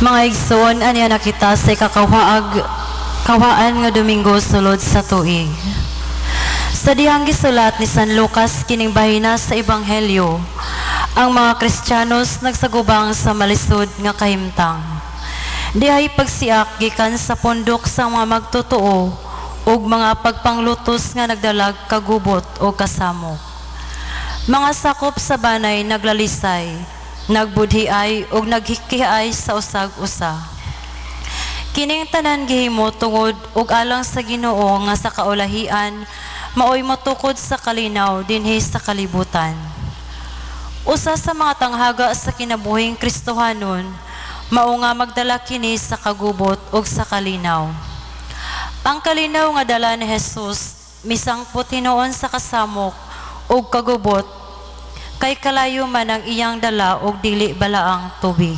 Mga igsoon, ania na kita sa ikakawaag kawaan nga Domingo sulod sa tuig. Sa dihang gisulat ni San Lucas kining bahina sa Ebanghelyo, ang mga Kristiyanos nagsagubang sa malisod nga kahimtang. Dihay pagsiak gikan sa pundok sa mga magtotoo ug mga pagpanglutos nga nagdalag kagubot o kasamok. Mga sakop sa banay naglalisay, nagbudhiay ug naghikiay sa usag-usa. Kining tanan gihimo tungod ug alang sa Ginoo nga sa kaulahian maoy motukod sa kalinaw dinhi sa kalibutan. Usa sa mga tanghaga sa kinabuhing Kristohanon mao nga magdala kini sa kagubot ug sa kalinaw. Ang kalinaw nga dala ni Jesus misangpot hinuon sa kasamok ug kagubot, kay kalayo man ang iyang dala og dili balaang tubig.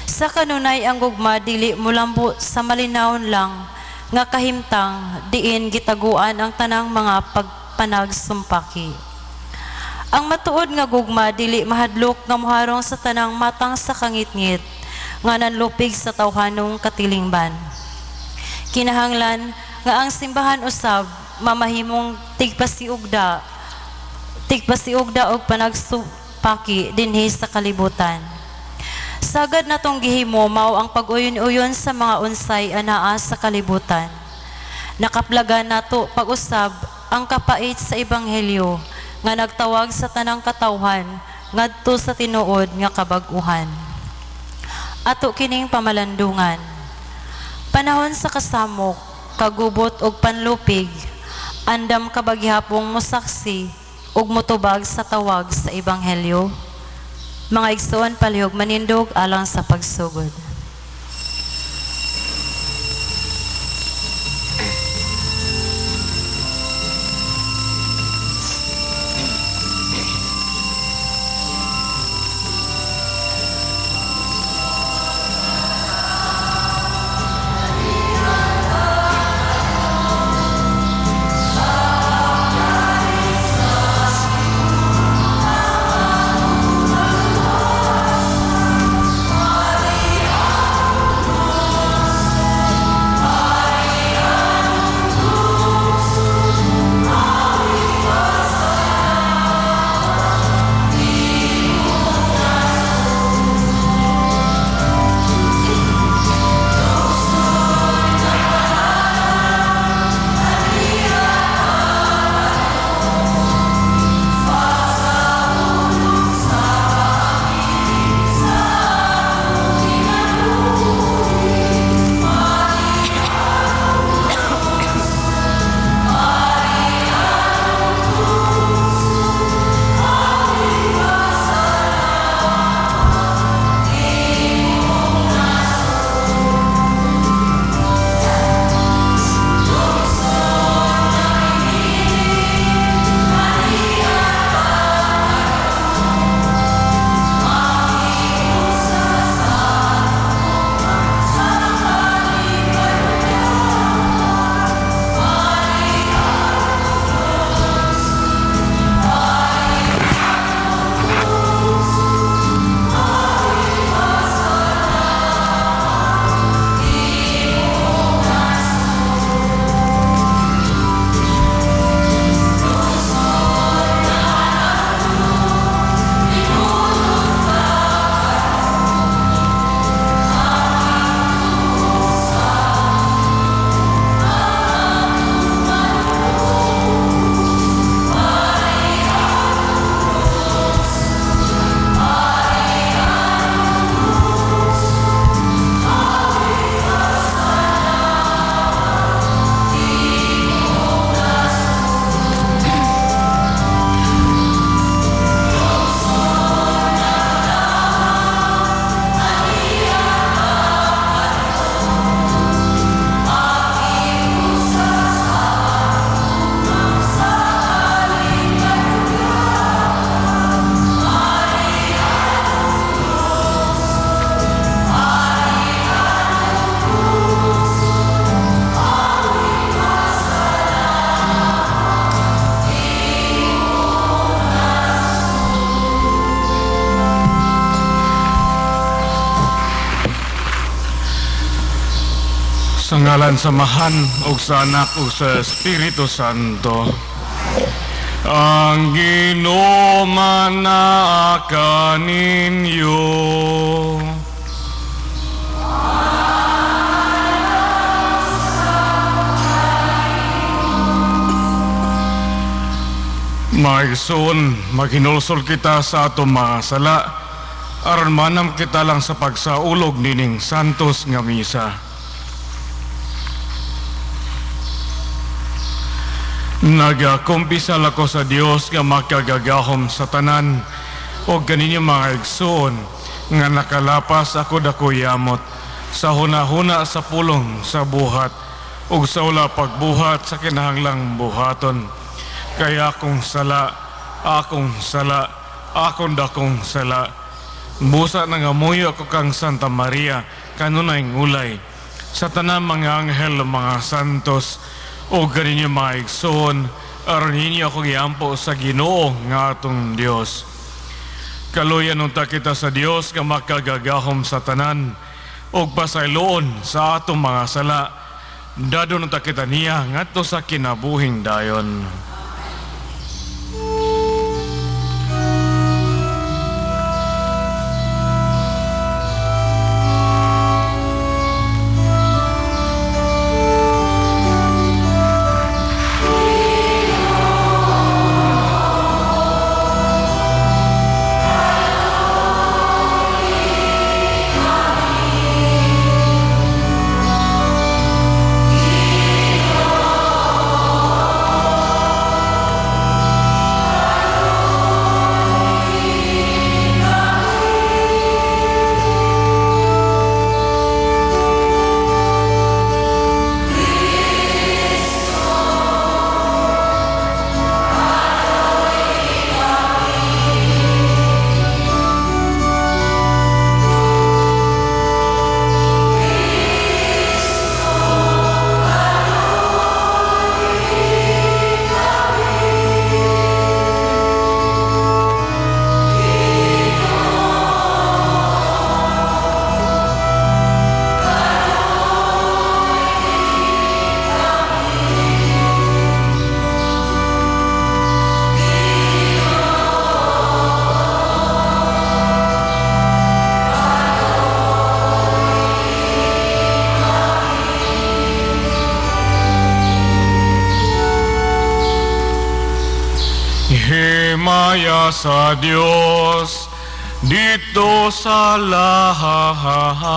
Sa kanunay, ang gugma dili mulambo sa malinawon lang nga kahimtang diin gitaguan ang tanang mga pagpanagsumpaki. Ang matuod nga gugma dili mahadlok nga moharong sa tanang matang sa kangitngit nga nanlupig sa tawhanong katilingban. Kinahanglan nga ang simbahan usab mamahimong tigpasiugda og panagsupaki dinhi sa kalibutan. Sagad natong gihimo mao ang pag-uyon-uyon sa mga unsay anaa sa kalibutan. Nakaplagan nato pag-usab ang kapait sa ebanghelyo nga nagtawag sa tanang katawhan ngadto sa tinuod nga kabag-uhan. Ato kining pamalandungan. Panahon sa kasamok, kagubot og panlupig, andam ka ba gihapong mosaksi ug motubag sa tawag sa ebanghelyo? Mga igsoon, palihog manindog alang sa pagsugod. Sa ngalan sa Amahan ug sa Anak ug sa Espiritu Santo. Ang Ginoo manaa kaninyo. Mga igsoon, maghinulsol kita sa atong mga sala aron manam kita lang sa pagsaulog nining santos nga misa. Nagakumpisal ako sa Dios nga makagagahom sa tanan o ganinyo mga igsoon nga nakalapas ako dako yamot sa hunahuna sa pulong sa buhat ug sa wala pagbuhat sa kinahanglang buhaton. Kaya akong sala, akong sala, akong dakong sala. Busa nangamuyo ako kang Santa Maria, kanunay ngulay, sa tanang mga anghel, mga santos, o ganinyo mga igsoon, aron ninyo ako giampo sa Ginoo nga atong Dios. Kaluyan unta kita sa Dios nga makagagahom sa tanan, ug pasayloon sa atong mga sala, dadon unta kita niya ngadto sa kinabuhing dayon. Himaya sa Dios dito sa langit.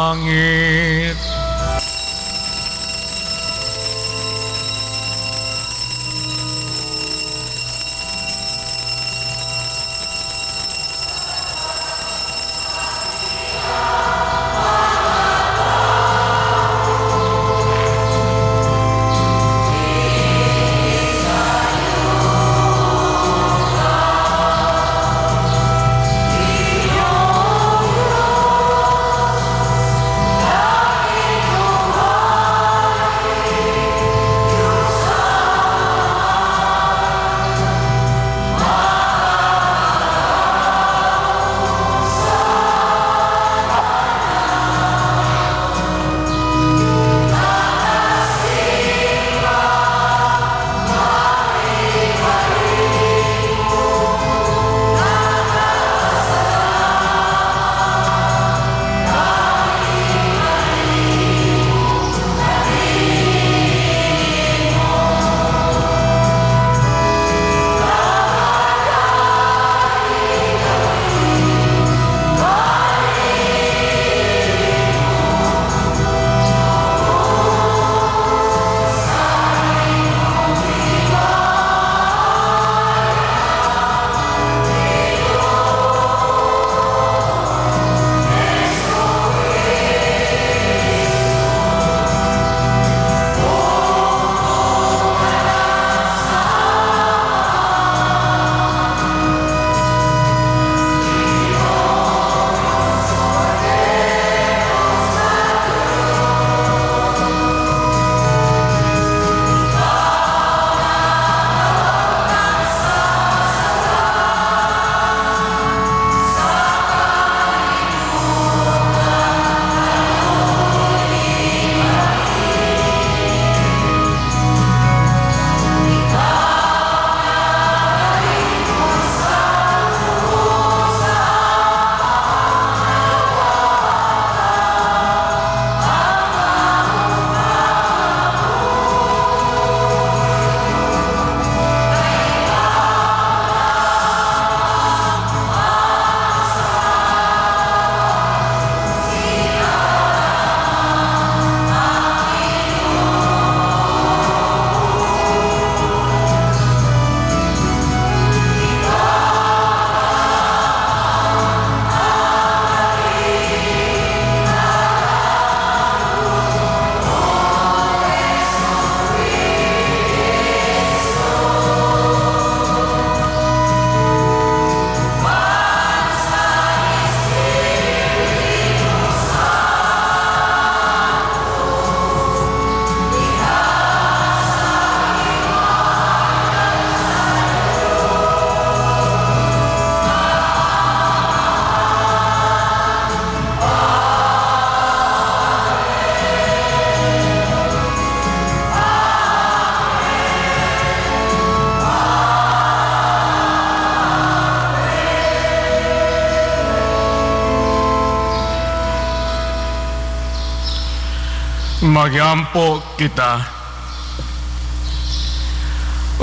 Magampo kita.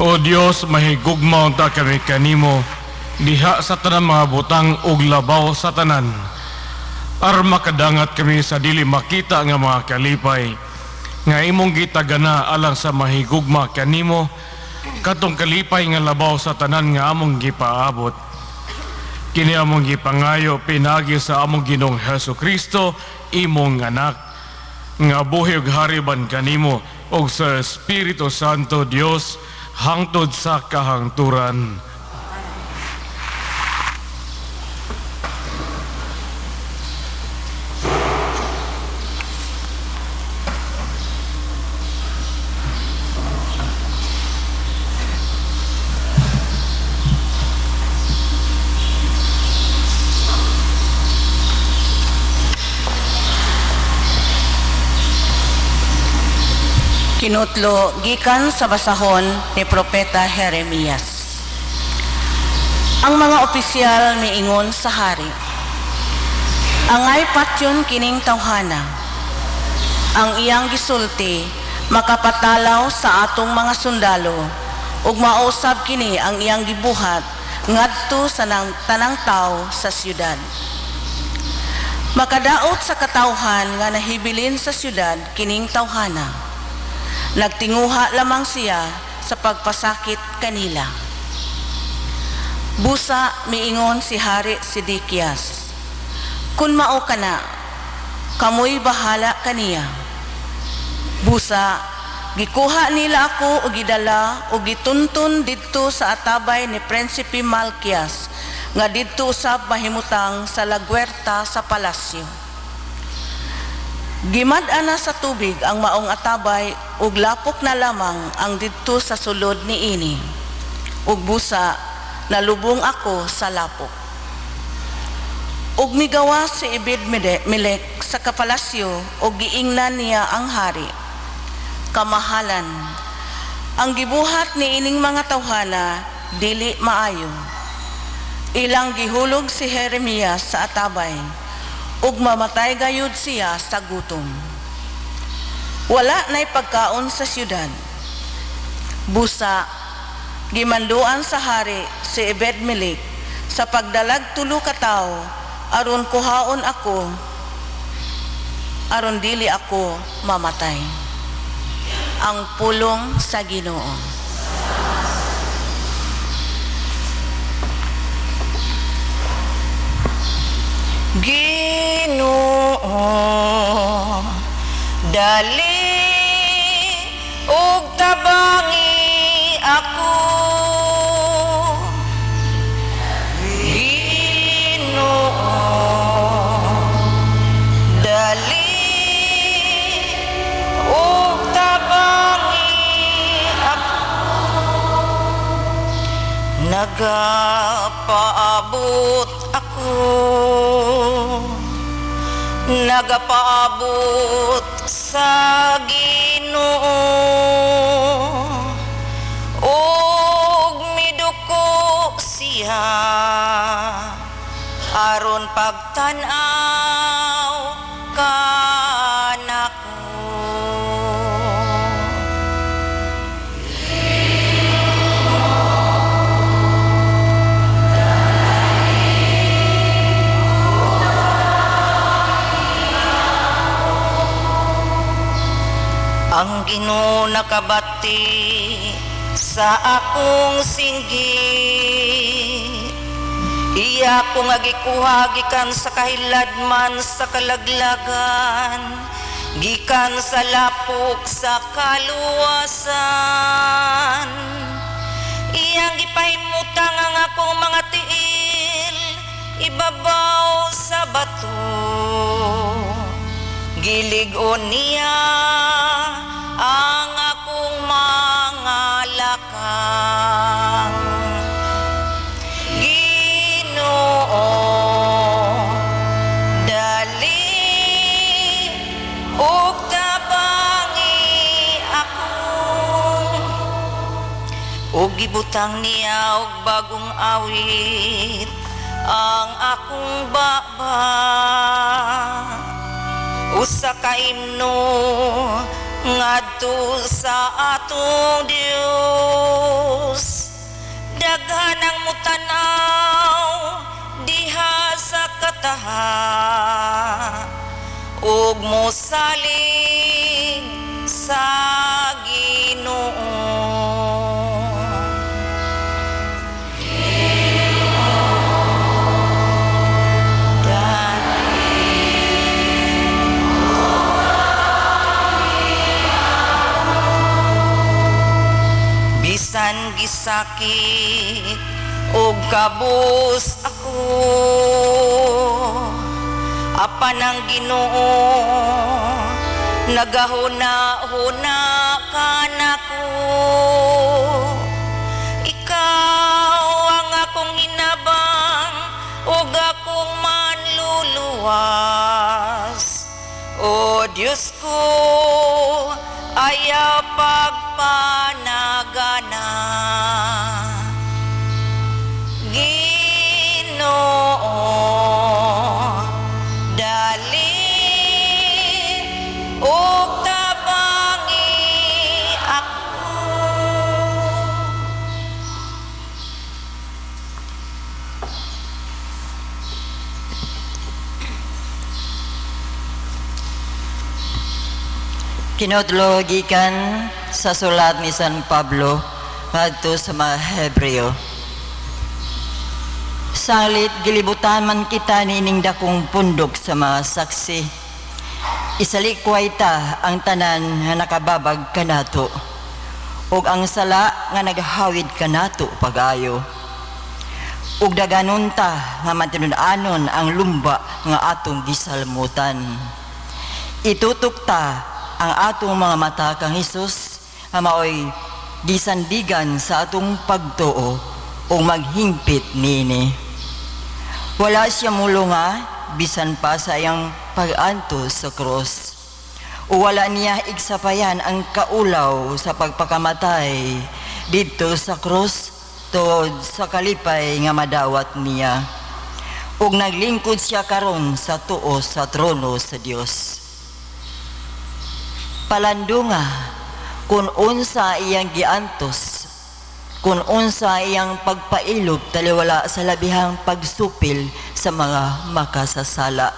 O Dios, mahigugma unta kami kanimo diha sa tanang mga butang ug labaw sa tanan. Aron makadangat kami sa dili makita nga mga kalipay nga imong gitagana alang sa mahigugma kanimo, katong kalipay nga labaw sa tanan nga among gipaabot. Kini among gipangayo pinaagi sa among Ginoong Hesus Kristo, imong anak, nga buhi ug hariban kanimo ug sa Espiritu Santo Dios hangtod sa kahangturan. Kinutlo gikan sa basahon ni Propeta Jeremias. Ang mga opisyal miingon sa hari, angay patyon kining tawhana. Ang iyang gisulti makapatalaw sa atong mga sundalo ug mausab kini ang iyang gibuhat ngadto sa tanang tawo sa siyudad. Makadaot sa katawhan nga nahibilin sa siyudad kining tawhana. Nagtinguha lamang siya sa pagpasakit kanila. Busa miingon si Hari Sidikias, kun mao kana, kamoy bahala kaniya. Busa gikuha nila ako og gidala og gituntun didto sa atabay ni Prinsipe Malkias nga didto usab mahimutang sa lagwerta sa palasyo. Gimad-an na sa tubig ang maong atabay ug lapok na lamang ang didto sa sulod niini. Ug busa nalubong ako sa lapok. Ug migawa si Ebed Melek sa kapalasyo ug giingnan niya ang hari. Kamahalan, ang gibuhat niining mga tawhana dili maayo. Ilang gihulog si Jeremias sa atabay ug mamatay gayud siya sa gutom. Wala na'y pagkaon sa siyudad. Busa, gimanduan sa hari si Ebed Melek sa pagdalag tulo ka tawo aron kuhaon ako, aron dili ako mamatay. Ang pulong sa Ginoo. Ginoo, dali ug tabangi ako. Ginoo, dali ug tabangi ako. Nagapaabot ako, nagapaabot sa Ginoo, ug miduko siya aron pagtan-aw kanako. Ang Ginoo nakabati sa akong singgit. Iya ko nga gikuha gikan sa kahiladman sa kalaglagan, gikan sa lapok sa kaluwasan. Iyang gipahimutang ang akong mga tiil ibabaw sa bato. Gilig-on niya ang akong mga lakang. Ginoo, dali ug tabangi ako. Ug gibutang niya og bagong awit ang akong baba. Usa ka himno ngadto sa atong Dios. Daghan ang mutanaw diha sa kataha ug mosalig sa Ginoo. Bisan gisakit og kabus ako, apan ang Ginoo nagahuna-huna kanako. Ikaw ang akong hinabang ug akong manluluwas. O Diyos ko, ayaw pagpanagana. Ginoo, dali ug tabangi ako. Kinodlo gikan sa sulat ni San Pablo ngadto sa mga Hebreo. Salit gilibutan man kita niining dakong pundok sa mga saksi. Isalikway ta ang tanan nga nakababag kanato ug ang sala nga naghawid kanato pag-ayo. Ug daganon ta nga matinud-anon ang lumba nga atong gisalmutan. Itutok ta ang atong mga mata kang Hesus nga maoy gisandigan sa atong pagtuo ug maghingpit niini. Wala siya mulunga bisan pa sa iyang pag-antos sa krus. O wala niya igsapayan ang kaulaw sa pagpakamatay didto sa krus tuod sa kalipay nga madawat niya. Ug naglingkod siya karon sa tuo sa trono sa Dios. Palandunga kung unsa iyang giantos, kung unsa iyang pagpailob taliwala sa labihang pagsupil sa mga makasasala.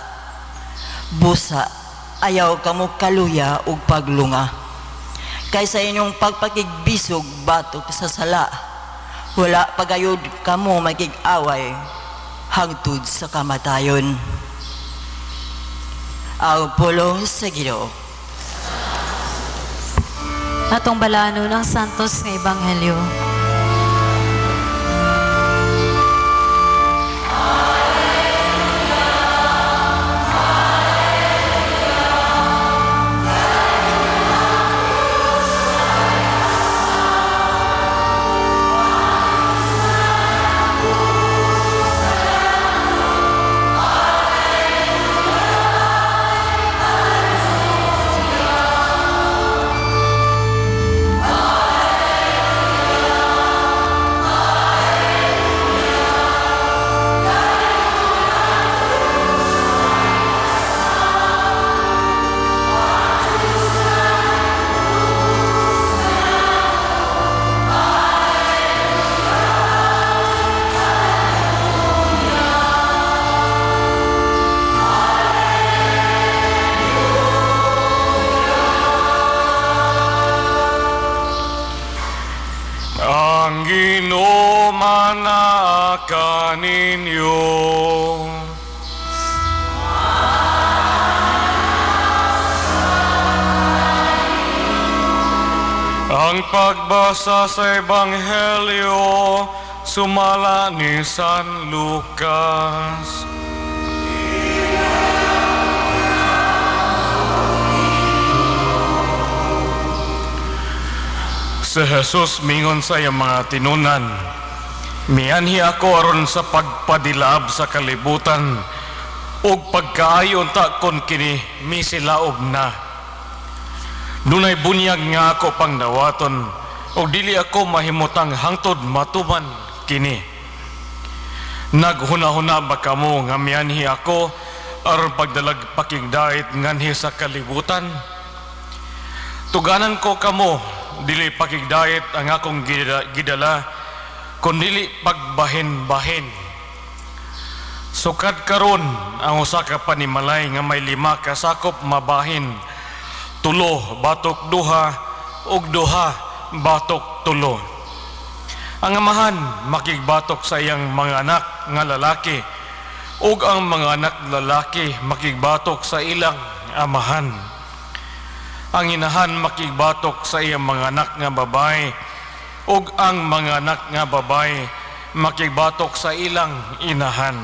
Busa, ayaw kamo kaluya ug paglunga. Kaysa inyong pagpakigbisog batok sa sala, wala pagayod kamo makig-away hangtod sa kamatayon. Ang pulong sa Ginoo. Atong balanon ang santos nga ebanghelyo. Kaninyo. Ang pagbasa sa Ebanghelyo sumala ni San Lucas. Si Jesus mingon sa iyang mga tinunan, mianhi ako aron sa pagpadilaab sa kalibutan ug pagkaayon ta kon kini misilaob na. Dunay bunyag nga ako pangdawaton ug dili ako mahimutang hangtod matuman kini. Naghuna-huna ba kamo nga mianhi ako aron pagdalag pakigdait nganhi sa kalibutan? Tuganan ko kamo, dili pakigdait ang akong gidala, kundili pagbahin-bahin. Sukad karon ang usa ka panimalay nga may 5 ka sakop mabahin, 3 batok 2 ug 2 batok 3. Ang amahan makigbatok sa iyang mga anak nga lalaki, ug ang mga anak lalaki makigbatok sa ilang amahan. Ang inahan makigbatok sa iyang mga anak nga babae, ug ang mga anak nga babae makigbatok sa ilang inahan.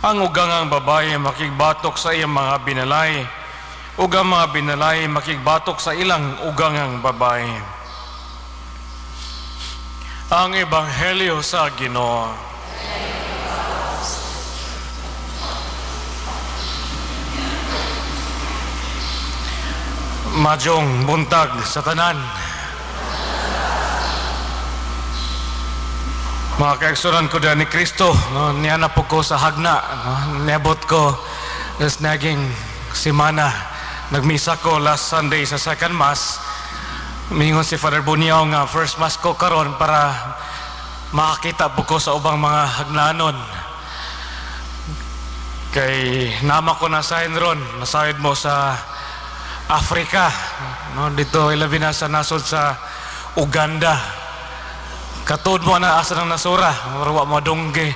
Ang ugangang babae makigbatok sa iyang mga binalay, ug ang mga binalay makigbatok sa ilang ugangang babae. Ang Ebanghelyo sa Ginoo. Madyong buntag sa tanan. Mga kaigsuonan ko ni Kristo, no, niana po ko sa hagna, no, niabot ko this naging simana. Nagmisa ko last Sunday sa second mass. Mingon si Father Bunyaw nga first mass ko karon para makakita po ko sa ubang mga hagnanon. Kay nama ko na sahin ron, nasayod mo sa Africa, no, dito ilabi na sa nasod sa Uganda. Katuod mo na asa ng nasura, marwa mo dongge.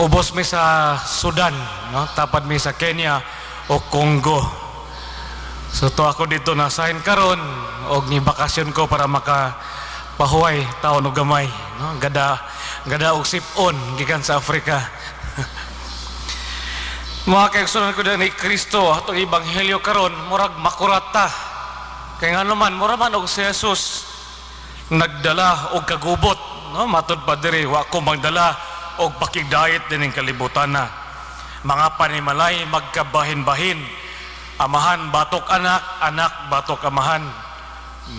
Ubos mi sa Sudan, no, tapad mi sa Kenya o Congo. So to ako dito na sahin karon og ni bakasyon ko para maka pahuway taon og gamay, no, gada gada og sip-on gikan sa Afrika. Mga kaigsuonan ko ni Kristo, atong ebanghelyo karon murag makurata. Kay ngano man mura man og si Jesus nagdala og kagubot, no, matud pa diri wa ko magdala og pakigdait dining kalibutan na. Mga panimalay magkabahin-bahin, amahan batok anak, anak batok amahan,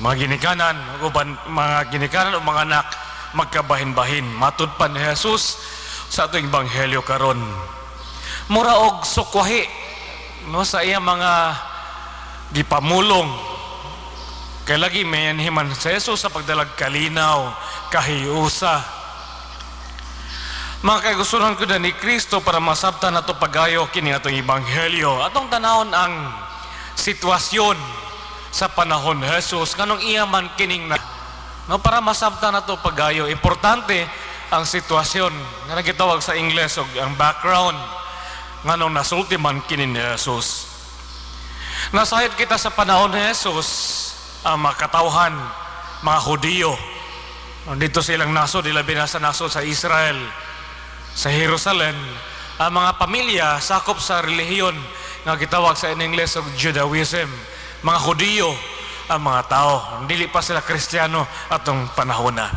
mga ginikanan uban mga ginikanan o mga anak magkabahin-bahin. Matud pa ni Jesus sa atong ebanghelyo karon. Mura og sukwahi, no, sa iya mga gipamulong. Kay lagi may anhiman sa Jesus sa pagdalag kalinaw, kahiusa. Mga kaigustuhan ko ni Kristo para masabtan nato pagayo kini atong ebanghelyo. Atong tanawon ang sitwasyon sa panahon ni Jesus nganong iya man kining na, no, para masabtan nato pagayo. Importante ang sitwasyon nga nagitawag sa Ingles og ang background nganong nasulti man kini ni Jesus. Nasayod kita sa panahon ni Jesus ang mga katawhan, mga Hudiyo. Dito silang nasod, ilabi na sa nasod sa Israel, sa Jerusalem. Ang mga pamilya sakop sa relihiyon nga gitawag sa Ingles og Judaism. Mga Hudiyo ang mga tao, dili pa sila Kristiyano atong panahon na.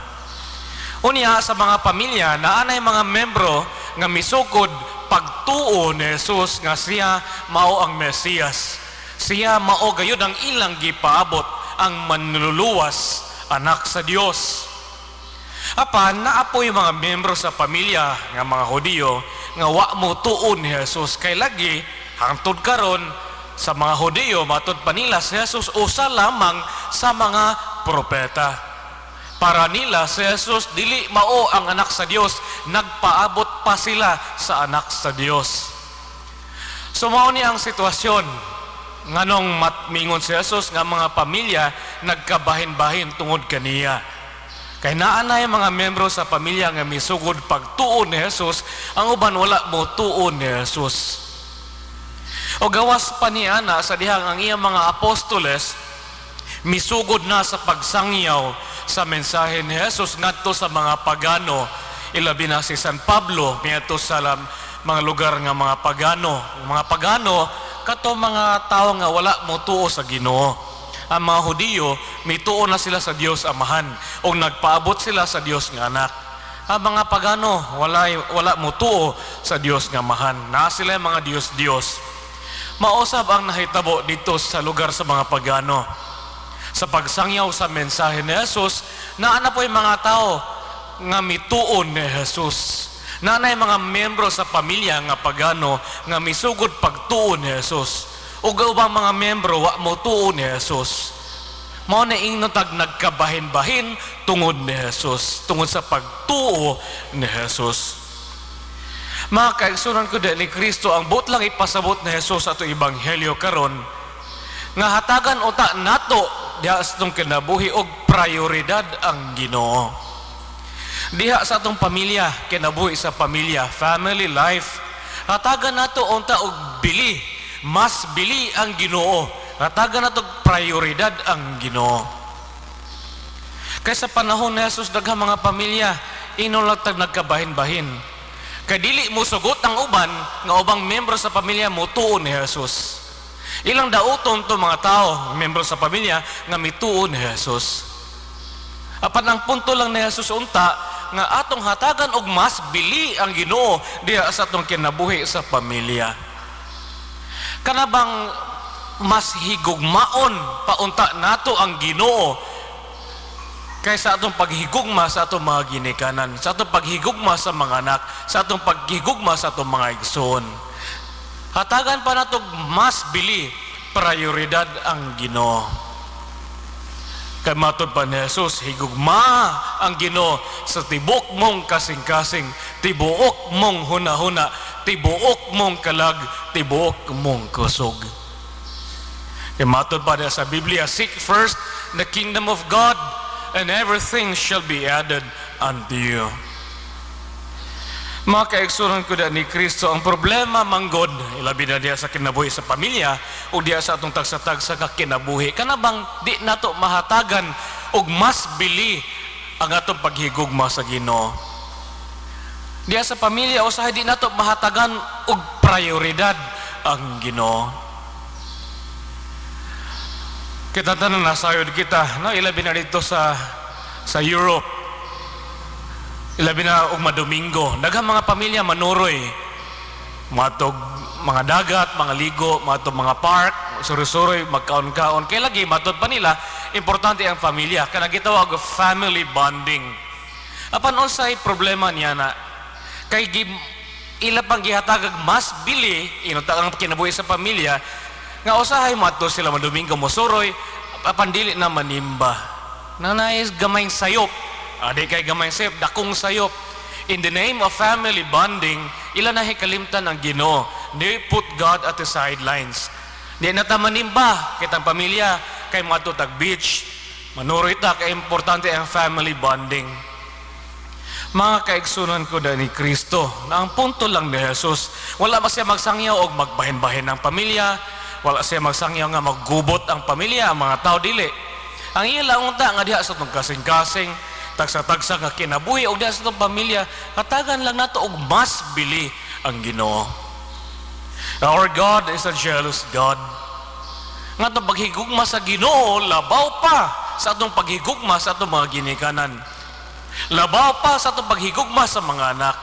Unya sa mga pamilya naanay mga membro nga misukod pagtuo ni Jesus nga siya mao ang Mesiyas. Siya mao gayud ang ilang gipaabot, ang manluluwas, anak sa Dios. Apan naapoy mga membro sa pamilya nga mga Hudiyo nga wa mo tuon ni Jesus. Kay lagi hangtod karon sa mga Hudiyo matud pa nila si Jesus usa lamang sa mga propeta. Para nila si Jesus dili mao ang anak sa Dios, nagpaabot pa sila sa anak sa Dios. So mao ni ang sitwasyon nganong matmingon si Jesus nga mga pamilya nagkabahin-bahin tungod kaniya. Kay naa nay mga membro sa pamilya nga misugod pagtuon ni Jesus, ang uban wala mo tuon ni Jesus. O gawas pa niya na sa dihang ang iyang mga apostoles misugod na sa pagsangyaw sa mensahe ni Jesus ngadto sa mga pagano, ilabi na si San Pablo miadto sa mga lugar nga mga pagano. Mga pagano kato mga tawo nga wala motuo sa Ginoo. Ang mga Hudiyo mituo na sila sa Dios Amahan o nagpaabot sila sa Dios nga anak. Ang mga pagano wala motuo sa Dios nga Amahan. Naa sila mga Dios-Dios. Mausab ang nahitabo dito sa lugar sa mga pagano. Sa pagsangyaw sa mensahe ni Jesus, naa na po'y mga tao nga mituon ni Jesus. Naa nay mga miyembro sa pamilya nga pagano nga misugod pagtuo ni Jesus. Ug ubang mga miyembro wa mo tuo ni Jesus. Mao na ingnon tag nagkabahin-bahin tungod ni Jesus, tungod sa pagtuo ni Jesus. Mga kaigsunan ko ni Kristo, ang buot lang ipasabot ni Jesus sa ato ebanghelyo karon nga hatagan uta nato diha sa atong kinabuhi og prioridad ang Ginoo. Diha sa atong pamilya, kinabuhi sa pamilya, family life. Hatagan nato unta og bili, mas bili ang Ginoo. Hatagan nato og prioridad ang Ginoo. Kay sa panahon ni Jesus, daghang mga pamilya ingon tag nagkabahin-bahin. Kay dili mo sugot ang uban nga ubang membro sa pamilya mo tuo ni Jesus. Ilang dauton to mga tao, membro sa pamilya nga mituo ni Jesus. Apan ang punto lang ni Jesus unta nga atong hatagan og mas bili ang Ginoo diha sa atong kinabuhi sa pamilya. Kana bang mas higugmaon paunta nato ang Ginoo kaysa atong paghigugma sa atong mga ginikanan, sa atong paghigugma sa mga anak, sa atong paghigugma sa atong mga igsoon. Hatagan pa nato mas bili prioridad ang Ginoo. Kay matod pa ni Jesus, higugma ang Ginoo sa tibok mong kasing-kasing, tibuok mong hunahuna, tibuok mong kalag, tibuok mong kusog. Kay matod pa niya sa Biblia, "Seek first the kingdom of God and everything shall be added unto you." Mga kaigsunan ko ni Kristo, ang problema manggod, ilabi na diya sa kinabuhi sa pamilya o diya sa atong tagsa-tagsa ka kinabuhi, kana bang di nato mahatagan og mas bili ang atong paghigugma sa Ginoo. Diya sa pamilya, usahay di nato mahatagan og prioridad ang Ginoo. Kita tanan nasayod kita, no, ilabi na dito sa Europe. Ilabi na og madomingo, daghang mga pamilya manuroy. Matog mga dagat, mga ligo, matog mga park, suroy-suroy, magkaon-kaon. Kaya lagi, matod pa nila, importante ang pamilya. Kana gitawag og family bonding. Apan unsay problema niya na kay ila pang gihatagag mas bili inunta ang kinabuhi sa pamilya nga usahay moadto sila madomingo, mosuroy, apan dili na manimba. Nanay gamayng sayop. Adi kay gamay sayop, dakong sayop. In the name of family bonding, ila na hikalimtan ang Ginoo. They put God at the sidelines. Di na ta manimba kitang pamilya kay moadto tag beach. Manuroy ta kay importante ang family bonding. Mga kaigsunan ko ni Kristo, na ang punto lang ni Jesus, wala ba siya magsangyaw og magbahin-bahin ng pamilya, wala siya magsangyaw nga maggubot ang pamilya, ang mga tao, dili. Ang iya lang unta nga diha sa atong kasing-kasing, tagsa-tagsa nga kinabuhi og diha sa atong pamilya, hatagan lang nato og mas bili ang Ginoo. Our God is a jealous God. Nga atong paghigugma sa Ginoo labaw pa sa atong paghigugma sa atong mga ginikanan. Labaw pa sa atong paghigugma sa mga anak.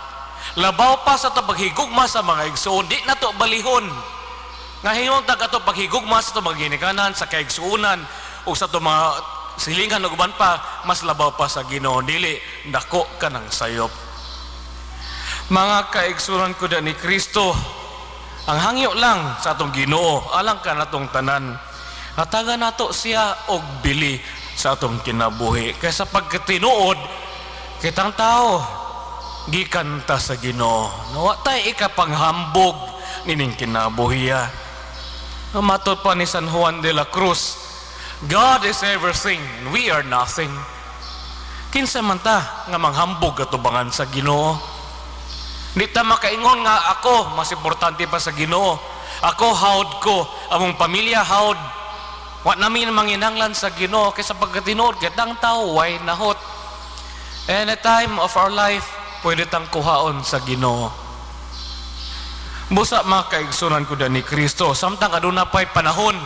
Labaw pa sa atong paghigugma sa mga igsoon. Di nato balihon. Nga hingon tag atong paghigugma sa atong mga ginikanan, sa kaigsuonan o sa atong mga silingan ug uban pa, mas labaw pa sa Ginoo. Dili, dako ka ng sayop. Mga kaigsunan ko ni Kristo, ang hangyo lang sa atong Ginoo, alang ka natong tanan. Hatagan nato siya og bili sa atong kinabuhi. Kaysa pagkatinuod, kitang tao, gikan ta sa Ginoo. Wa tay ikapanghambog nining kinabuhiya. Matod pa ni San Juan de la Cruz, "God is everything and we are nothing." Kinsa man ta nga manghambog atubangan sa Ginoo? Di ta makaingon nga ako mas importante pa sa Ginoo. Ako hawd ko, among pamilya hawd. Wa namin manginanglan sa Ginoo kaysa pagkatinuod kitang tao way nahot. Any time of our life, pwede tang kuhaon sa Ginoo. Busa, mga kaigsunan ko ni Kristo, samtang aduna pa'y panahon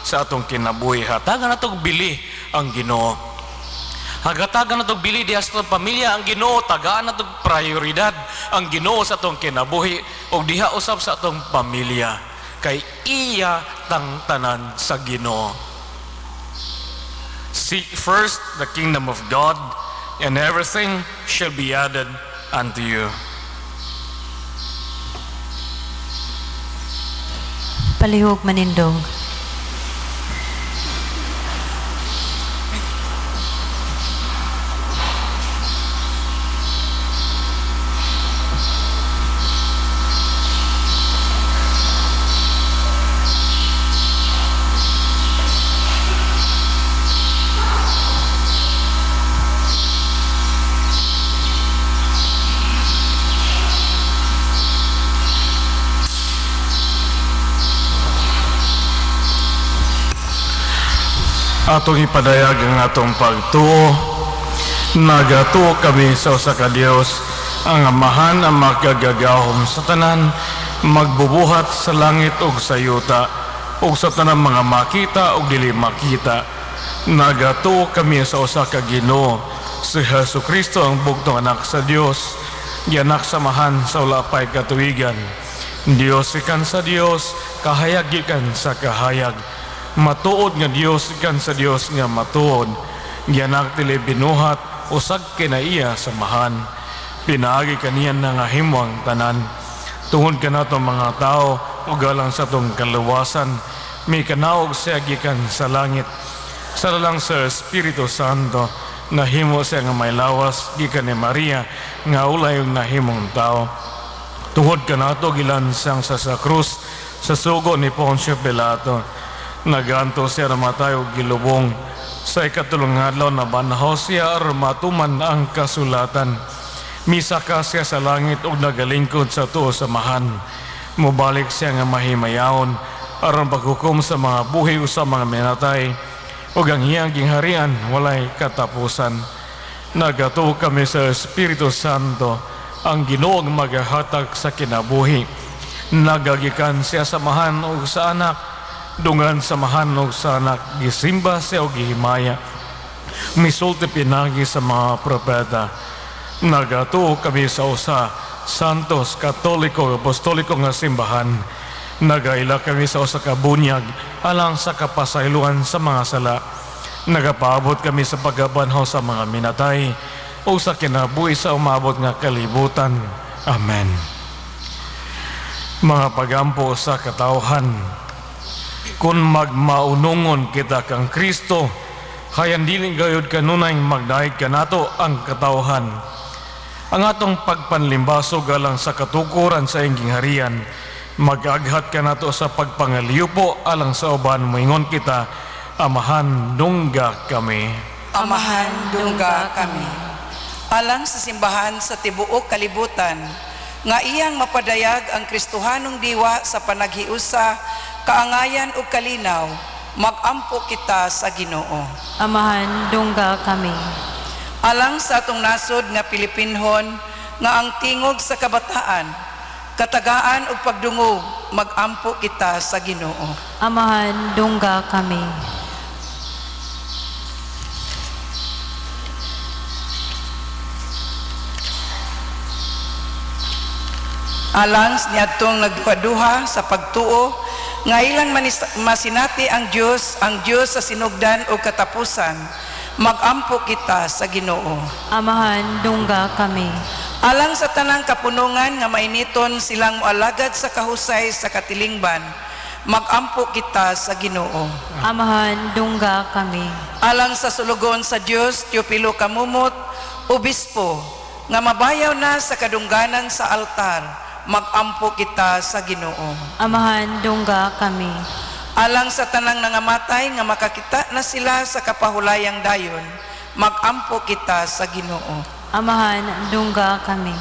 sa atong kinabuhi, hatagan natong bili ang Ginoo. Hatagan natong bili diha sa atong pamilya ang Ginoo, tagaan natong prioridad ang Ginoo sa atong kinabuhi ug diha usab sa atong pamilya kay iya tang tanan sa Ginoo. Seek first the kingdom of God and everything shall be added unto you. Palihog manindog. Atong ipadayag ang atong pagtuo. Nagatuo kami sa usa ka Dios, ang Amahan ang makagagahom sa tanan, magbubuhat sa langit ug sa yuta, ug sa tanang mga makita ug dili makita. Nagatuo kami sa usa ka Ginoo, si Jesu Kristo ang bugtong anak sa Dios, gianak sa Amahan sa wala pay katuigan. Dios ikan sa Dios, kahayag gikan sa kahayag. Matuod nga Dios ikan sa Dios nga matuod, gianak dili binuhat, usag kinaiya sa Amahan. Pinaagi kaniya nangahimo ang tanan. Tungod kanato mga tao ug alang sa atong kaluwasan, mikanaog siya gikan sa langit. Sa lalang sa Espiritu Santo, nahimo siya nga may lawas gikan ni Maria nga ulay og nahimong tao. Tungod kanato gilansang sa krus sa sugo ni Poncio Pilato. Naganto siya namatay og gilubong. Sa ikatulong adlaw nabanhaw siya aron matuman ang kasulatan. Misaka siya sa langit ug nagalingkod sa tuo sa Amahan. Mobalik siya nga mahimayaon aron paghukom sa mga buhi o sa mga minatay, ug ang iyang gingharian walay katapusan. Nagatuo kami sa Espiritu Santo, ang Ginoong magahatag sa kinabuhi. Nagagikan siya sa Amahan ug sa Anak, dungan sa Amahan ug sa Anak, gisimba siya og gihimaya. Misulti pinagi sa mga propeta. Nagatuo kami sa usa Santos, Katoliko, Apostoliko nga simbahan. Nagaila kami sa usa ka bunyag alang sa kapasayloan sa mga sala. Nagapaabot kami sa pagkabanhaw sa mga minatay o sa kinabuhi sa umabot nga kalibutan. Amen. Mga pagampo sa katawhan, kung magmaunungon kita kang Kristo, hayan dili gayud kanunay magdahig kanato ang katawhan. Ang atong pagpanlimbasog alang sa katukuran sa iyang gingharian, mag-aghat kanato sa pagpangaliupo alang sa uban, moingon kita, Amahan, dungga kami. Amahan, dungga kami. Alang sa simbahan sa tibuok kalibutan, nga iyang mapadayag ang Kristohanong diwa sa panaghiusa, kaangayan ug kalinaw, magampo kita sa Ginoo. Amahan, dungga kami. Alang sa atong nasod nga Pilipinhon, nga ang tingog sa kabataan, katagaan ug pagdungog, magampo kita sa Ginoo. Amahan, dungga kami. Alang niadtong nagduha-duha sa pagtuo, nga ilang masinati ang Dios sa sinugdan o katapusan, magampo kita sa Ginoo. Amahan, dungga kami. Alang sa tanang kapunungan nga mainiton silang moalagad sa kahusay sa katilingban, magampo kita sa Ginoo. Amahan, dungga kami. Alang sa sulugon sa Dios, Teopilo Kamumot, obispo, nga mabayaw na sa kadungganan sa altar, magampo kita sa Ginoo. Amahan, dungga kami. Alang sa tanang nangamatay nga makakita na sila sa kapahulayang dayon, magampo kita sa Ginoo. Amahan, dungga kami.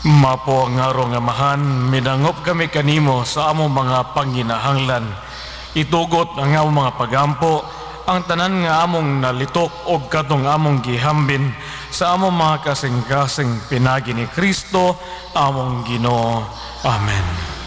Mapo ang arong Amahan, minangop kami kanimo sa among mga panginahanglan. Itugot ang among mga pagampo, ang tanan nga among nalitok og katong among gihambin sa among mga kasing-kasing pinagi ni Kristo, among Ginoo. Amen.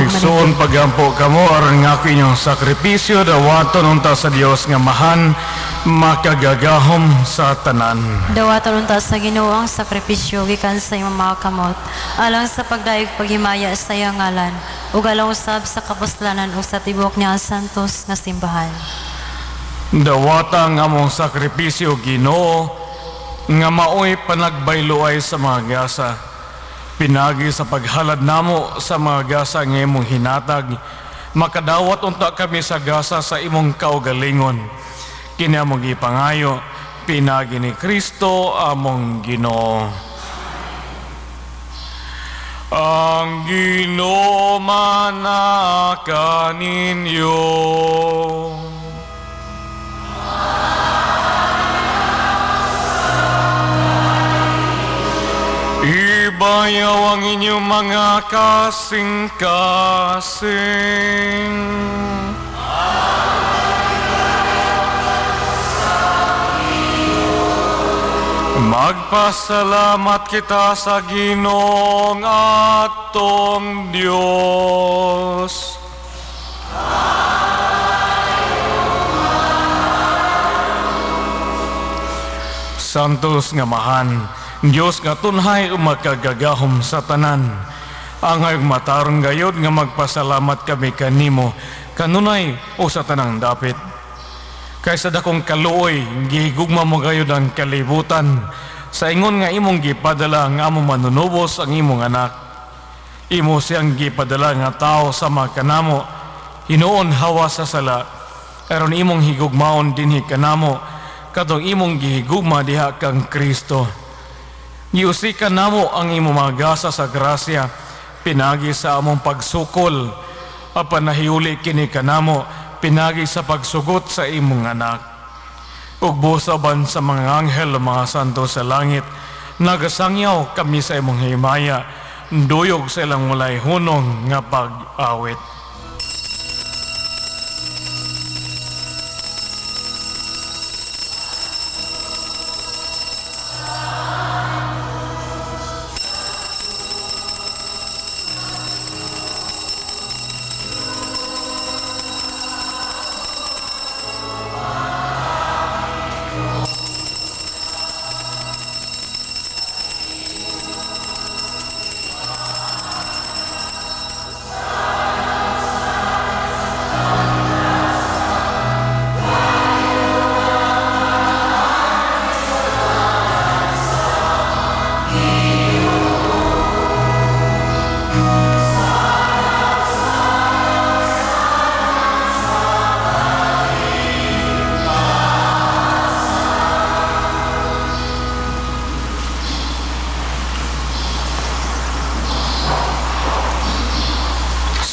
Mga igsoon, pagampo kamo aron nga ako inyong sakripisyo dawaton unta sa Dios nga mahan makagagahom sa tanan. Dawaton unta sa Ginoo ang sakripisyo gikan sa imong mga kamot alang sa pagdayeg paghimaya sa iyang ngalan ug alang usab sa kapuslanan ug sa tibuok niya santos nga simbahan. Dawata ang among sakripisyo, Ginoo, nga maoy panagbayloay sa mga gasa. Pinagi sa paghalad namo sa mga gasa nga imong hinatag, makadawat unta kami sa gasa sa imong kaugalingon. Kini among gipangayo, pinagi ni Kristo among Ginoo. Ang Ginoo manaka ninyo. Ibayaw ang inyong mga kasing-kasing. Magpasalamat kita sa Ginoong atong Diyos. Santos nga mahan, Diyos nga tunhay o makagagahom sa tanan. Angay matarong gayod nga magpasalamat kami kanimo, kanunay o sa tanang dapit. Kaysa dakong kaluoy, gihigugma mo gayod ang kalibutan, sa ingon nga imong gipadala nga among manunubos ang imong anak. Imo siyang gipadala nga tao sa mga kanamo, hinuon hawa sa sala, aron imong higugmaon dinhi kanamo, katong imong gihigugma diha kang Kristo. Giusikan namo ang imong mga gasa sa grasya, pinagi sa among pagsukol, apan nahiuli kini kanamo, pinagi sa pagsugot sa imong anak. Ug busaban sa mga anghel o mga santo sa langit, nagasangyaw kami sa imong himaya, duyog sa ilang walay hunong nga pag-awit.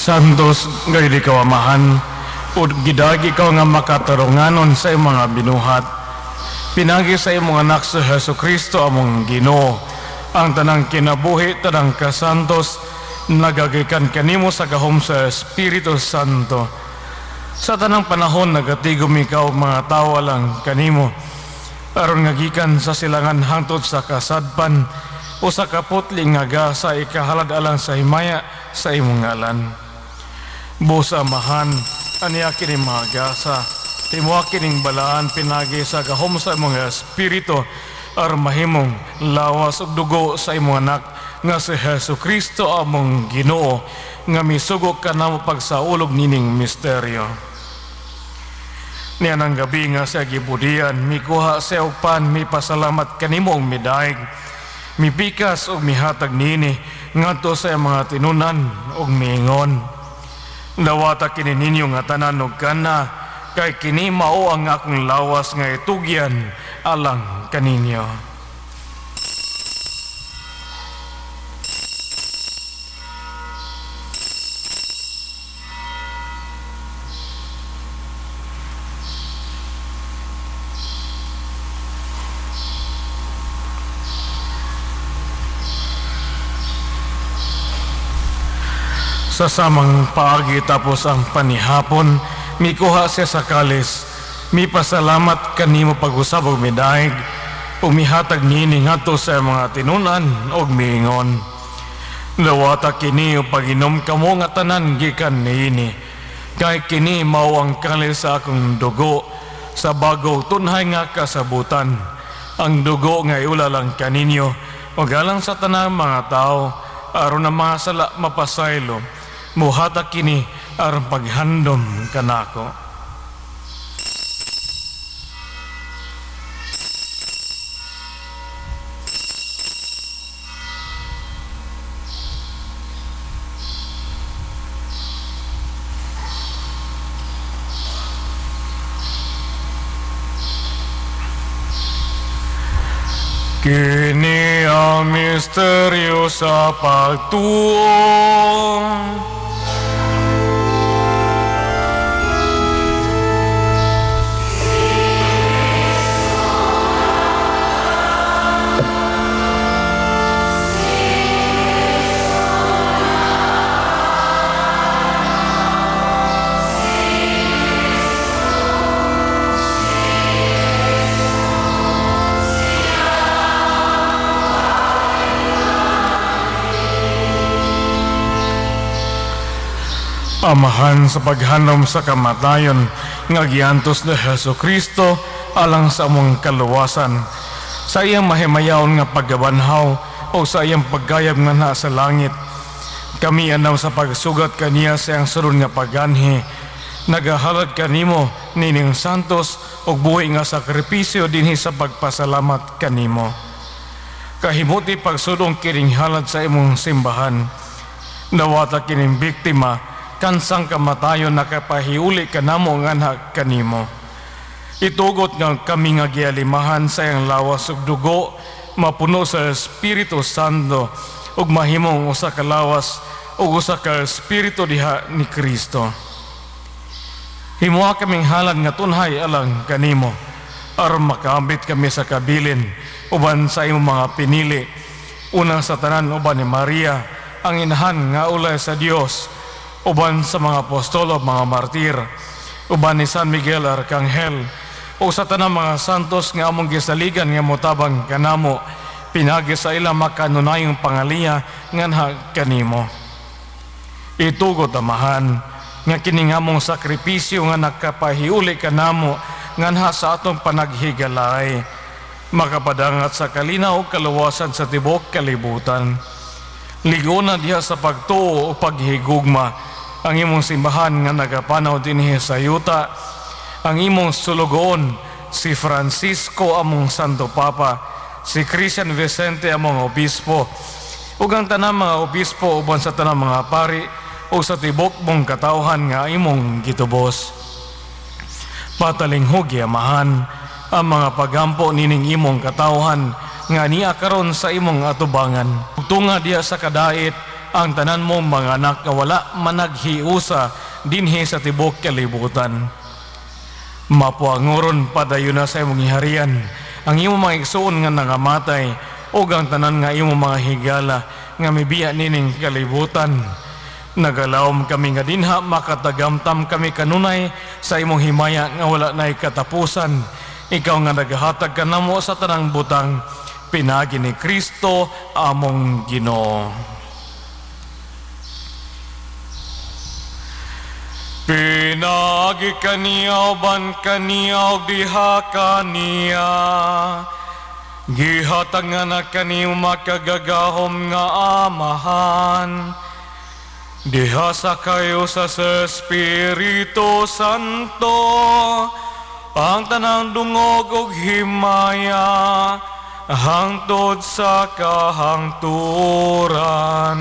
Santos gayud ikaw Amahan, ug gidagi ikaw nga makatarunganon sa imong mga binuhat. Pinagi sa imong anak sa Hesus Kristo among Ginoo, ang tanang kinabuhi, tanang kasantos, nagagikan kanimo sa gahom sa Espiritu Santo. Sa tanang panahon nagatigom ikaw mga tawo alang kanimo, aron nga gikan sa silangan hangtod sa kasadpan o sa kaputli nga gasa ikahalad alang sa himaya sa imong ngalan. Busa Amahan, aniya kini mga gasa, himuha kining balaan pinagi sa gahom sa imong Espiritu, aron mahimong lawas ug dugo sa imong anak nga si Hesus Kristo among Ginoo, nga misugo kanamo pagsaulog nining misteryo. Niya nang gabi nga siya gibudian, mikuha siya og pan, mipasalamat kanimo og midaig, mipikas og mihatag nini ngadto sa iyang mga tinunan og miingon. Dawata kini ninyo nga tanan og kana, kay kini mao ang akong lawas nga itugyan alang kaninyo. Sa samang paagi tapos ang panihapon, mikuha siya sa kalis, mipasalamat kanimo pag-usab og midaig, umihatag nini ngadto sa mga tinunan og miingon. Dawata kini o pag-inom kamo nga tanan gikan niini. Kay kini mao ang kalis sa akong dugo sa bagong tunhay nga kasabutan. Ang dugo nga iulalang kaninyo ug alang sa tanang mga tao aron ang mga sala mapasaylo. Muhatag kini aron paghandom kanako. Kini ang misteryo sa pagtuo. Amahan sa paghanom sa kamatayon nga giantos ni Hesus Kristo alang sa among kaluwasan, sa iyang mahimayaon nga paggabanhaw o sa iyang paggayab nga naa sa langit. Kami anaw sa pagsugat kaniya sa iyang sulod nga pagganhi. Nagahalad kanimo nining santos ug buhi nga sakripisyo dinhi sa pagpasalamat kanimo. Kahimuti pagsudong kining halad sa imong simbahan. Nawata kining biktima kansang kamatayon nakapahiuli kanamo nganha kanimo. Itugot nga kami nga gialimahan sa iyang lawas ug dugo mapuno sa Espiritu Santo ug mahimong usa ka lawas ug usa ka espiritu diha ni Kristo. Himoa kaming halad nga tunhay alang kanimo aron makaambit kami sa kabilin uban sa imong mga pinili. Una sa tanan uban ni Maria ang inahan nga ulay sa Dios, uban sa mga apostolo, mga martir, uban ni San Miguel Arcangel, o sa tanang mga santos nga among gisaligan nga motabang kanamo, pinagi sa ilang makanunayong pangaliya nganha kanimo. Itugot, Amahan, nga kini among sakripisyo nga nakapahiuli kanamo nganha sa atong panaghigalay, makapadangat sa kalinaw kaluwasan sa tibuok kalibutan. Ligona diha sa pagtuo o paghigugma ang imong simbahan nga nagapanaw dinhi sa yuta, ang imong sulugoon si Francisco among Santo Papa, si Christian Vicente among obispo, ug ang tanang mga obispo uban sa tanang mga pari o sa tibok mong katawhan nga imong gitubos. Patalinghug, Amahan, ang mga pagampo nining imong katawhan nga niya karon sa imong atubangan. Tunga diha sa kadait ang tanan mong mga anak nga wala managhiusa dinhi sa tibuok kalibutan. Mapuangoron padayon na sa imong giharian ang imong mga igsoon nga nangamatay ug ang tanan nga imong mga higala nga mibiya nining kalibutan. Nagalawom kami nga dinha makatagamtam kami kanunay sa imong himaya nga wala nay katapusan. Ikaw nga naghatag kanamo sa tanang butang, pinagi ni Kristo among Ginoo. Pinagi kaniya uban kaniya ug diha kaniya, gihatag nga na kaniyo makagagahom nga Amahan, diha sa kayo sa Espiritu Santo, ang tanang dungog ug himaya hangtod sa kahangturan.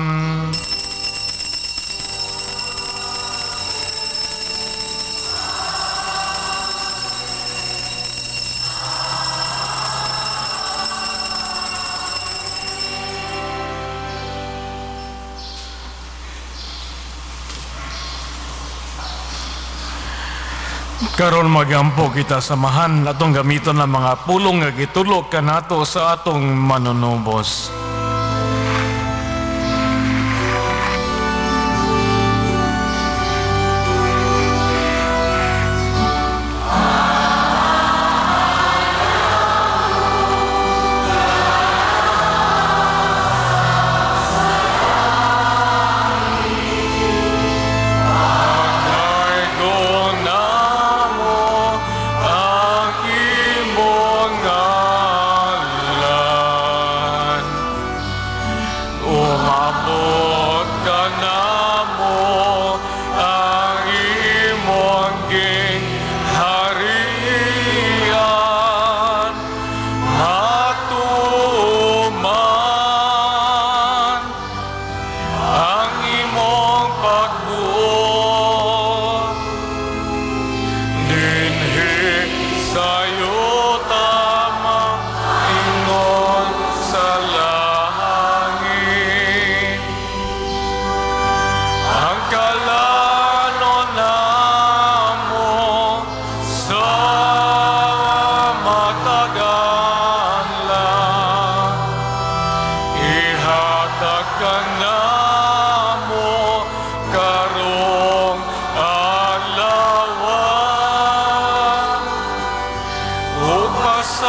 Karon magampo kita samahan atong gamiton ang mga pulong nga gitulok kanato sa atong manunubos.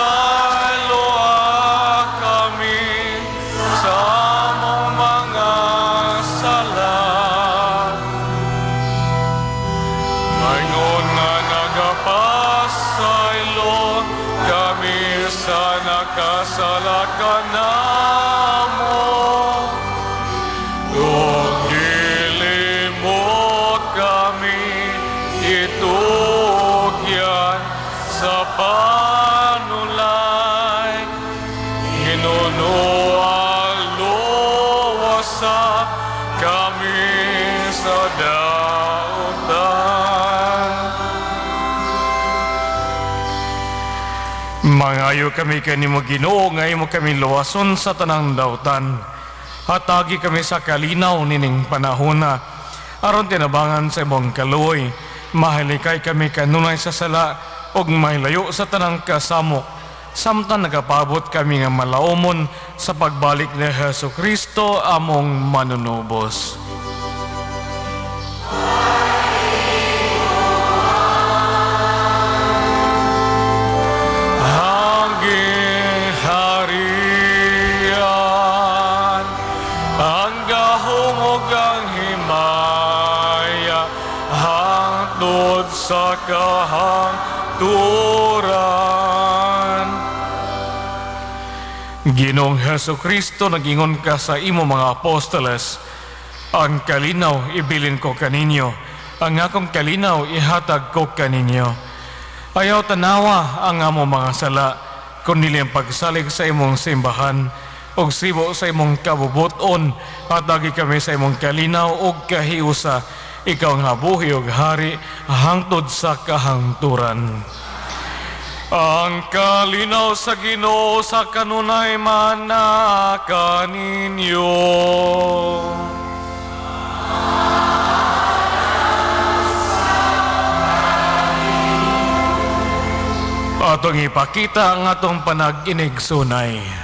Pasayloa kami sa among mga sala. Maingon nga nagapasaylo kami sa nakasala kanamo. Ug dili mo kami itugyan sa panulay. Hinunoa luwasa kami sa dautan. Mangayo kami kanimo Ginoo nga imo kami luwason sa tanang dautan. Hatagi kami sa kalinaw nining panahona aron tinabangan sa imong kaluoy. Mahilikay kami kanunay sa sala ug mahilayo sa tanang kasamok. Samtang nagapabot kami nga malaumon sa pagbalik ni Hesus Kristo among manunubos. Harian, ang gahom ug ang himaya hangtod sa kahangturan. Ginoong Hesus Kristo, nag-ingon ka sa imo mga apostoles, ang kalinaw ibilin ko kaninyo, ang akong kalinaw ihatag ko kaninyo. Ayaw tanawa ang amo mga sala, kundi ang pagsalig sa imong simbahan, ug sibo sa imong kabubuton, hatagi kami sa imong kalinaw ug kahiusa, ikaw nga buhi ug hari hangtod sa kahangturan. Ang kalinaw sa Ginoo sa kanunay mana kaninyo. Atong ipakita ang atong panag-inigsunay.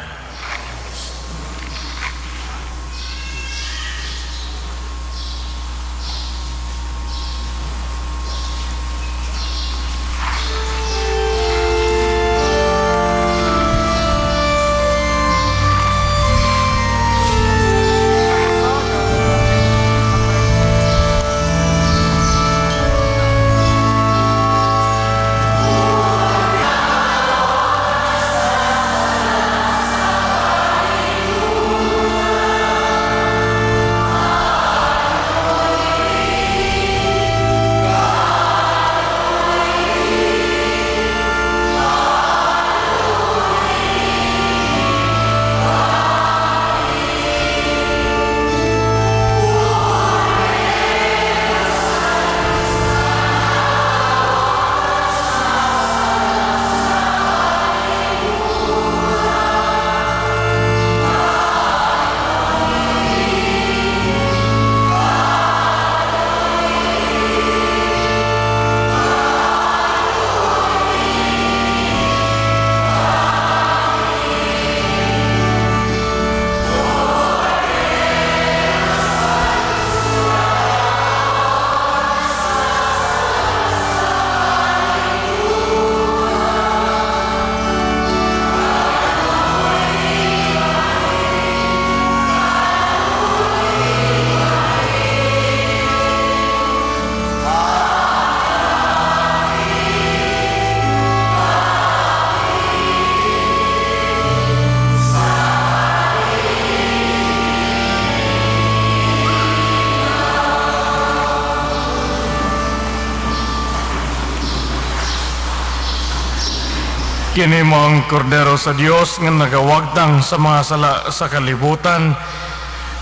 Kini mo ang kordero sa Dios nga nagawagtang sa mga sala sa kalibutan.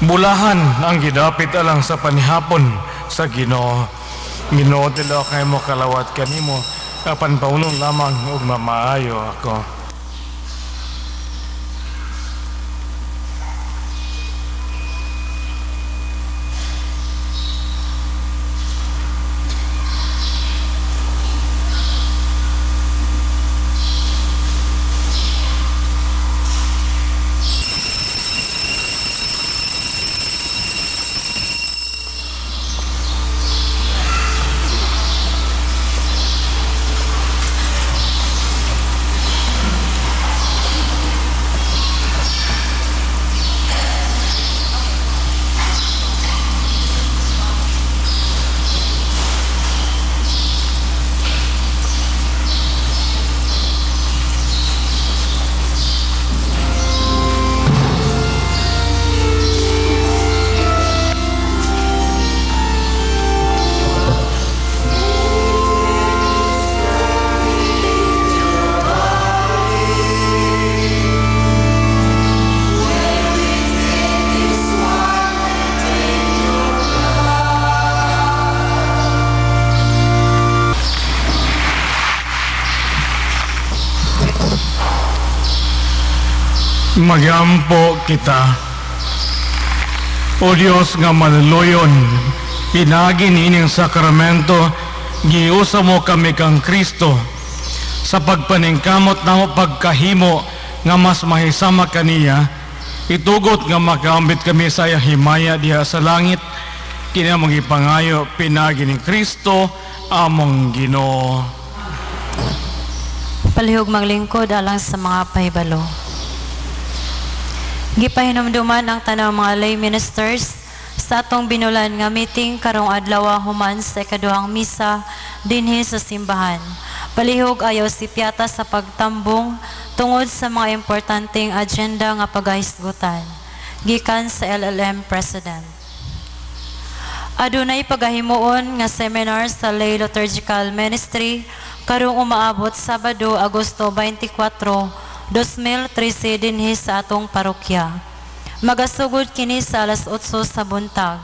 Bulahan ang gidapit alang sa panihapon sa Ginoo. Ginoo, tilaw kay mo kalawat kanimo, apan paunong lamang ug mamaayo ako. Magampo kita. O Dios nga malaluyon, pinaagi niining sakramento, giusa mo kami kang Kristo sa pagpaningkamot namo pagkahimo nga mas mahisama kaniya, itugot nga makaambit kami sa iyang himaya diha sa langit. Kini among gipangayo pinaagi ni Kristo among Ginoo. Palihog maglingkod alang sa mga pahibalo. Gipahinumduman ang tanang mga lay ministers sa atong binulan nga meeting karong adlaw human sa ikaduhang misa dinhi sa simbahan. Palihog ayaw sipyata sa pagtambong tungod sa mga importanteng agenda nga pagahisgutan. Gikan sa LLM President. Adunay pagahimuon nga seminar sa Lay Liturgical Ministry karong umaabot Sabado, Agosto 24, 2013 dinhi sa atong parokya. Magasugod kini sa alas 8 sa buntag.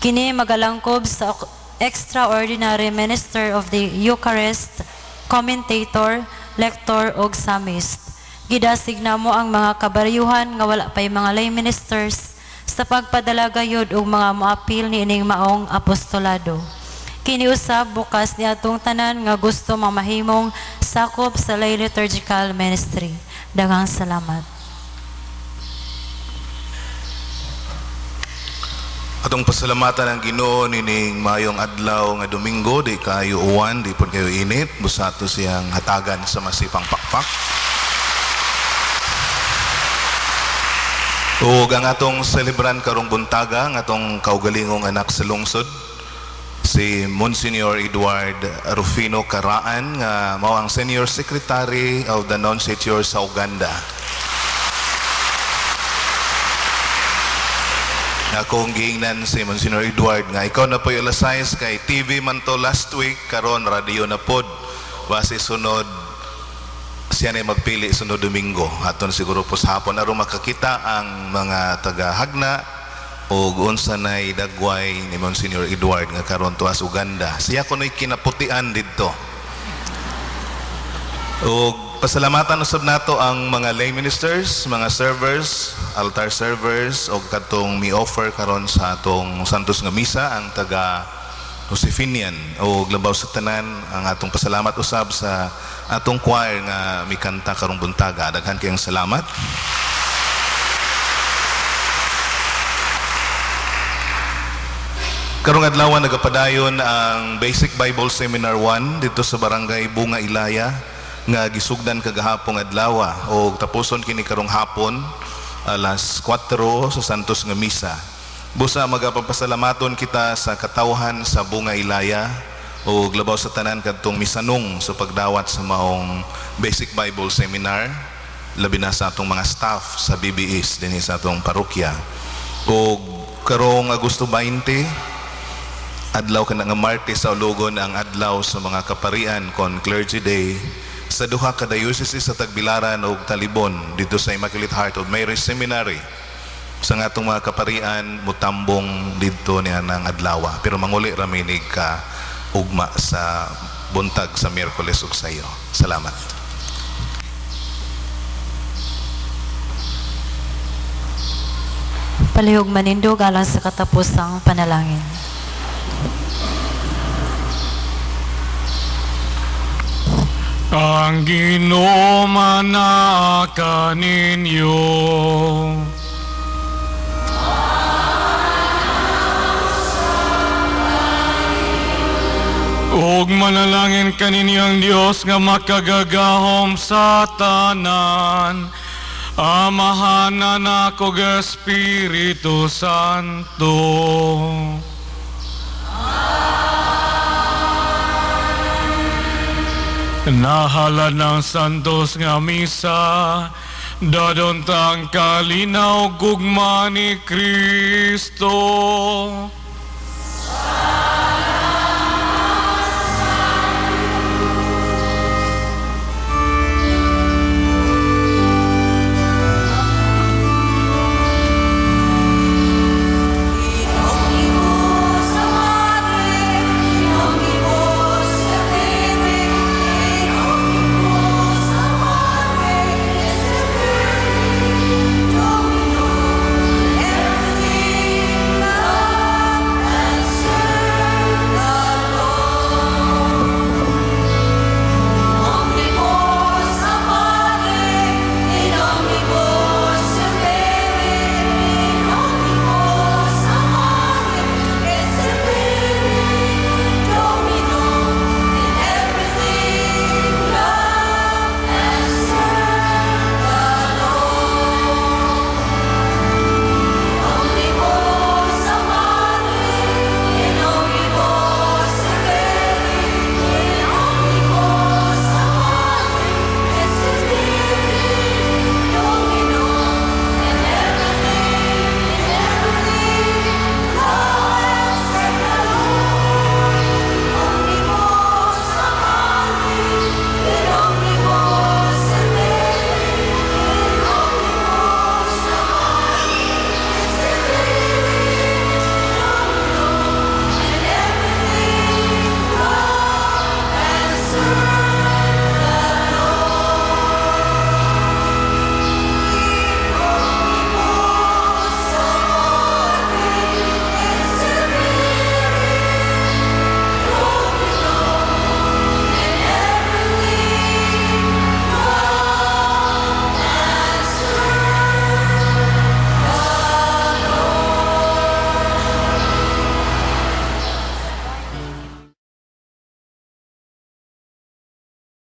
Kini magalangkob sa Extraordinary Minister of the Eucharist, commentator, lector og psalmist. Gidasig namo ang mga kabaryuhan nga wala pay mga lay ministers sa pagpadala gayud og mga moapil niining maong apostolado. Kini usab bukas ni atong tanan nga gusto mamahimong sakop sa lay liturgical ministry. Daghang salamat. Atong pasalamatan ang Ginoo nining mayong adlaw nga Domingo, di kayo uwan, di pud kayo init, busato siyang hatagan sa masipang pakpak. Ug ang atong selebran karong buntaga, ang atong kaugalingong anak sa lungsod, si Monsignor Edward Rufino Karaan, nga mao ang Senior Secretary of the Nunciature sa Uganda. Akong giingnan si Monsignor Edward nga ikaw na po'y alas 6 kay TV man to last week, karon radio na pod. Base sunod siya na magpili sunod Domingo. Aton siguro po sa hapon aron makakita ang mga taga-Hagna og unsa nay dagway ni Monsignor Edward nga karon tuas Uganda. Siya kuno'y kinaputian didto. Og pasalamatan usab nato ang mga lay ministers, mga servers, altar servers og kadtong mi-offer karon sa atong Santos nga misa ang taga Josefinian. Og labaw sa tanan ang atong pasalamat usab sa atong choir nga mikanta karong buntaga. Daghan kayong salamat. Karong adlaw nagapadayon ang Basic Bible Seminar 1 dito sa Barangay Bunga Ilaya nga gisugdan kagahapong adlaw og tapuson kini karong hapon alas 4 sa Santos nga misa. Busa magapapasalamaton kita sa katawhan sa Bunga Ilaya og labaw sa tanan kadtong misanong sa pagdawat sa maong Basic Bible Seminar, labi na sa atong mga staff sa BBS dinhi sa atong parokya. Og karong Agosto 20 adlaw kana nga Martes sa Ulugon ang adlaw sa mga kaparian kon Clergy Day sa duha ka diocese sa Tagbilaran ug Talibon dito sa Immaculate Heart of Mary Seminary. Sa nga atong mga kaparian mutambong didto niya ng adlaw, pero manguli ra minig ka ugma sa buntag sa Miyerkules ug sayo. Salamat. Palihog manindog alang sa katapusang panalangin. Ang Ginoo manaa kaninyo. Ug manalangin kaninyo ang Dios nga makagagahom sa tanan, Amahan, Anak ug Espiritu Santo. Nahala ng santos nga misa, dadon tang kalinaw gugma ni Kristo.